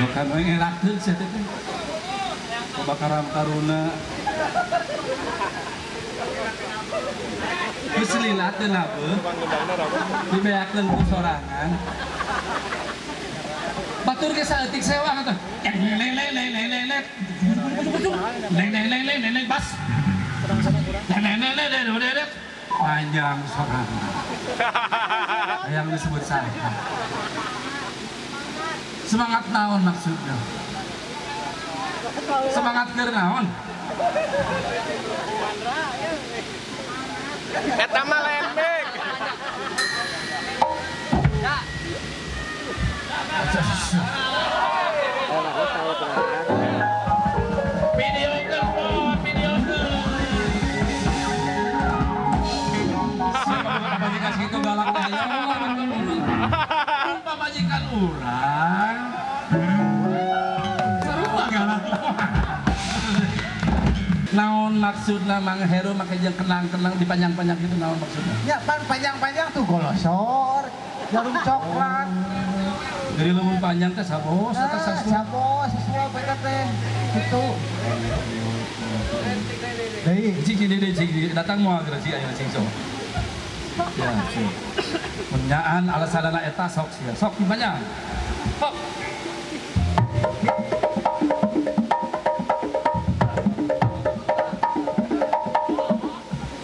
Bukan we ngerakeun sia teh. Kebakaran taruna. Geus lila teh labuh. Dibeakeun ku sorangan. Batur ge saeutik sewang atuh. Leng leng leng leng leng leng. Leng leng leng leng leng bas. Leng leng leng leng leng leng. Panjang sorangan. Yang disebut saha. Semangat naon maksudnya? Semangat keur naon? Eta mah lembek. Video telepon, video telepon. Siapa majikan situ galak teh ya Allah. Pamajikan urang. Sarua galak. Naon maksudna Mang Heru make jeung kenang-kenang dipanjang-panjang gitu naon maksudna? Ya pan panjang-panjang tuh golosor, jarum coklat. Jadi lamun panjang teh sabos eta sasua. Sabos sasua beta teh kitu. Deui, cing deui cing datang moal geura cing ayeuna cing sok. Ya, cing. Menyaan alasanana eta sok sia. Sok dipanjang. Sok.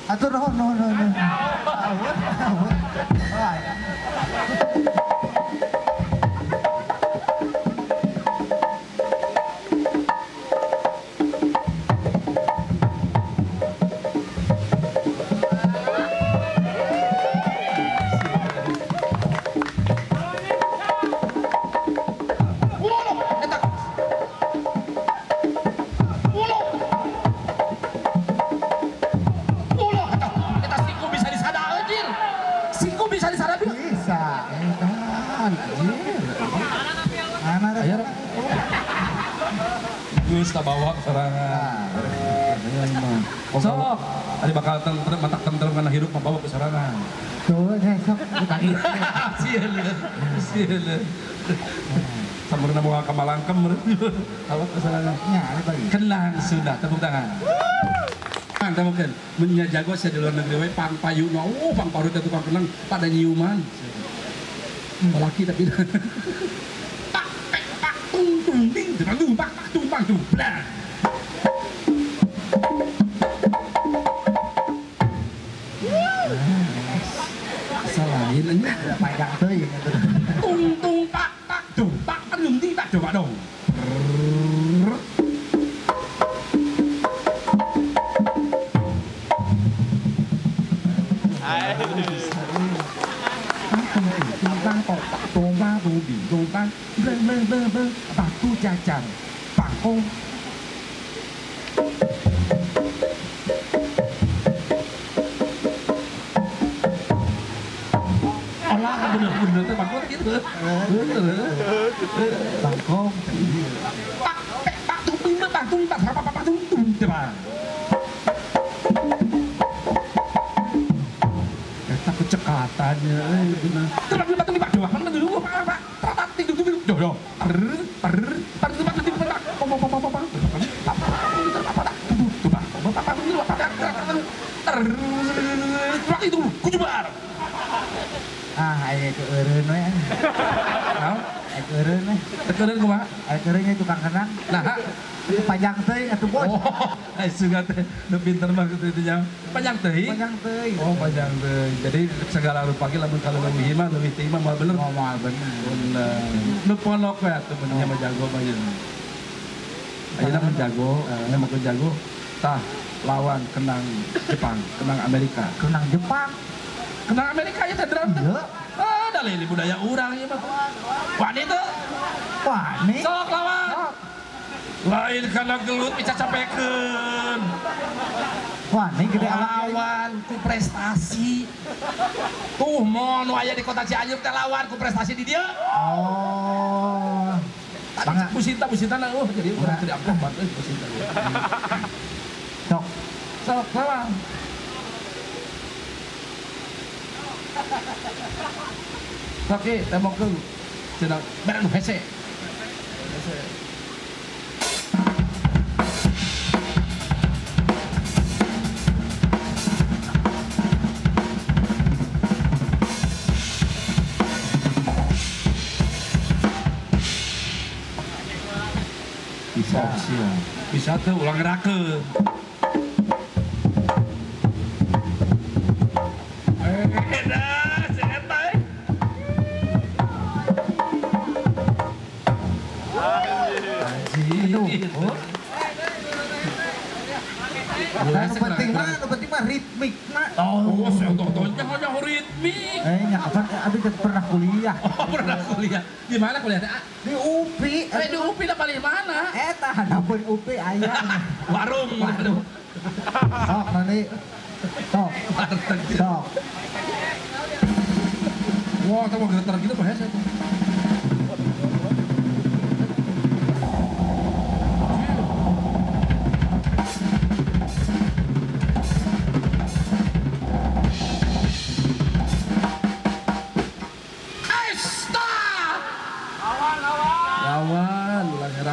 Atur nuhun nuhun nuhun. Geus tabawa sorangan. Sok, ari bakal tentrem matak tentrem kana hirup mabawa ke sorangan. Tuh, sok bukan. Sieun. Sieun. Samurna moal ka malangkem bawa ke sorangan. Nya, ari bagi. Kenang sudah tepuk tangan. Kang tepukkeun. Mun nya jago sia di luar negeri we pang payuna. Oh, pang parut teh tukang kenang pada nyiuman. Laki tapi pak pek pak tung tung ding tung pak pak tung pak tung blah. Selain ini panjang teuing tung tung pak pak tung pak tung di pak coba dong. Batu jajan, bangkong. Olah bener-bener teh bangkong gitu. Bangkong. Pak pek pak tung tung pak tung pak pak pak tung tung coba. Eta kecekatannya bener. Terus pak tung pak dua kan dulu pak pak. Ah, aya keureun we. Naon? Aya keureun we. Keureun kumaha? Aya keureun tukang kenang. Nah, panjang teuing atuh bos. Oh, ai sugan teh nu pinter mah kitu itu nya. Panjang teuing. Panjang teuing. Oh, panjang teuing. Jadi segala rupa ge lamun kalau leuwih mah leuwih teuing mah moal bener. Moal bener. Bener. Nu ponok we atuh mun nya mah jago mah ieu. Ayeuna mun jago, nya mah jago tah lawan kenang Jepang, kenang Amerika. Kenang Jepang. Kenang Amerika ya teh drum teh. Ah, dalih budaya urang ieu mah. Wani teu? Wani. Sok lawan. Lain kana gelut bisa capekeun. Wani gede lawan ku prestasi. Tuh moal nu aya di kota Cianjur teh lawan ku prestasi di dieu. Oh. Bangga. Businta na oh jadi urang teu diamplop banget euy businta. Sok. Sok lawan. Oke, tembok tuh. Cenah bareng hese. Bisa. Bisa tuh ulang ngerakeun. Dah, si eta eh. Anjir. Nu penting mah ritmik mah. Oh, saya tahu ritmik. Nya apa abi teh pernah kuliah. Oh, pernah kuliah. Di mana kuliah teh? Di UPI. Di UPI lah paling mana? Eta handapeun UPI aya. Warung. Aduh. Sok nanti. Sok. Sok. Wah, tau getar gitu bahaya saya.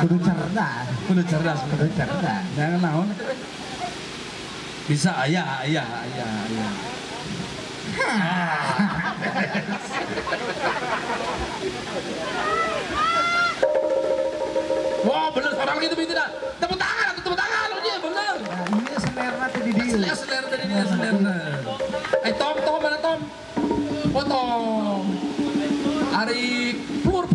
Kudu cerdas. Kudu cerdas, kudu cerdas. Jangan naon. Bisa aya. Wah, bener orang gitu tidak. Tepuk tangan, iya bener. Nah, iya selerna teh di dieu. Seler teh di dieu, selerna. Tom, mana Tom? Oh, Tom. Ari plur.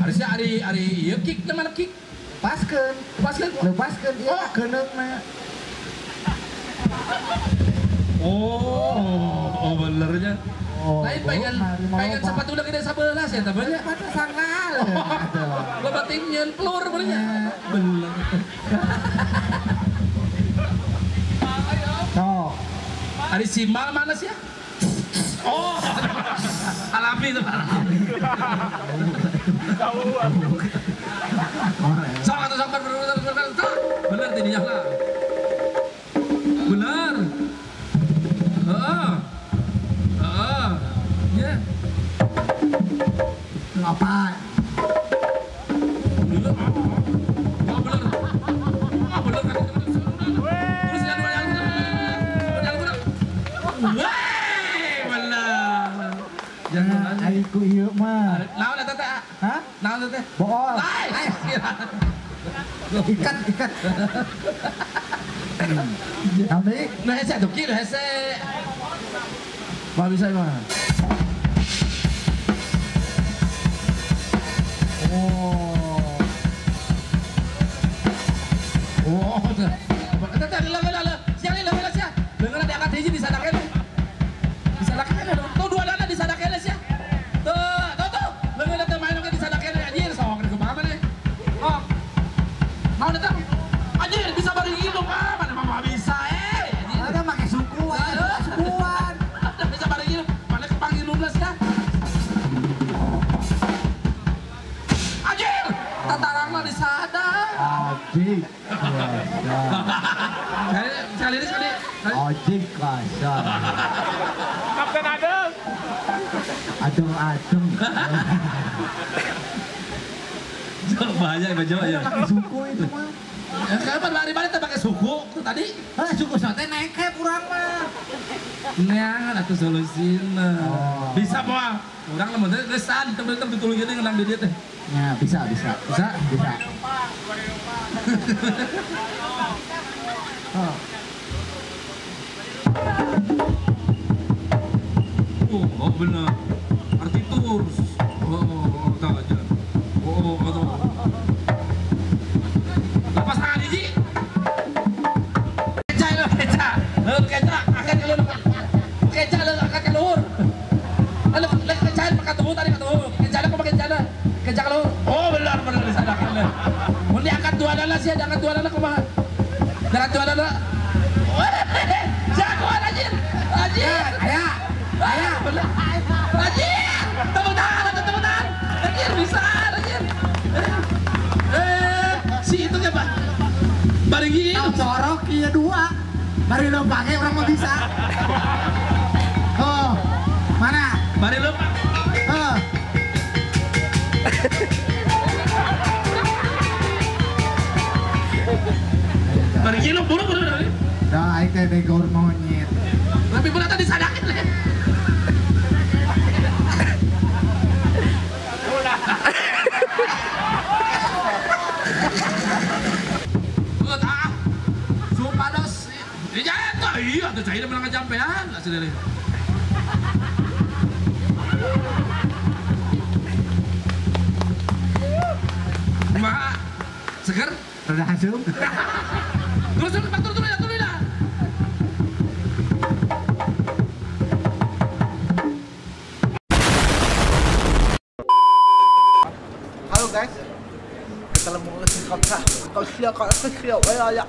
Harusnya ari ieu kick mana kick? Paskeun. Lepaskeun ieu keuneukna. Oh benernya. Oh, lain pengen sepatu udah gede 11 ya tabanya. Sepatu sanggal. Lo berarti nyeun pelur benernya. Bener. Sok. Ari simal mana sih ya? Oh, alami itu. Sok atau sok bener tidinya lah. Bener. Heeh. Heeh. Ya. Apa? Bener. Oh, bener. Oh, bener kan. Terus yang dua yang. Jangan aiku ieu mah. Naon eta teh? Hah? Naon eta teh? Bool. Ikat. Naon deui? Nu hese atuh kieu hese. Mah bisa mah. Oh. Oh, eta teh leungeun sia leungeun sia. Leungeun diangkat hiji disadakeun. Disadakeun tuh dua dana disadakeun sia. Tuh. Leungeun teh main oge disadakeun anjir sok kumaha maneh. Oh. Naon eta? Anjir bisa bari hidup ah, mana mah bisa eh. Ada make suku, sukuan. Ada bisa bari hidup, mana kepanggil 15 ya. Anjir, tatarangna disadar. Anjir. Sekali ini sekali. Anjir kasar. Kapten Adeng. Adeng. Bahaya baju ya. Pakai suku itu mah. Ya kapan lari-lari teh pakai suku tadi? Hah, suku sote naik urang mah. Neangan atuh solusina. Bisa moal. Urang lamun teh geus san teu ditulungkeun ngeunang di dieu teh. Ya, bisa. Bisa. Bisa. Oh. Oh, benar. Arti tours. Oh, tahu aja. Oh, tahu. Lepas tangan hiji. Keca lu, keca. Lu keca, angkat ke luhur. Keca lu angkat ke luhur. Lu keca pakai tubuh tadi tubuh. Keca lu pakai keca. Keca ke luhur. Oh, benar disadakeun. Mun diangkat dua dana sih, diangkat dua dana kumaha? Diangkat dua dana. Jagoan anjir. Anjir. Aya. Aya, bener. Anjir. Tepuk tangan. Anjir bisa, anjir. Si itu nya, Pak. Bari Tau corok ieu dua. Bari leumpang ge urang mah bisa. Oh, mana? Bari leumpang. Heeh. Bari nginum buru-buru. Dah aing teh degor monyet. Lebih berat tadi sadakin leh. Supados. Iya, tuh cahaya menang kejampean lah sendiri. Mak, seger? Rada hasum. Terus terus terus terus terus lah. Halo guys. Ketemu kau siap kau siap ya ya.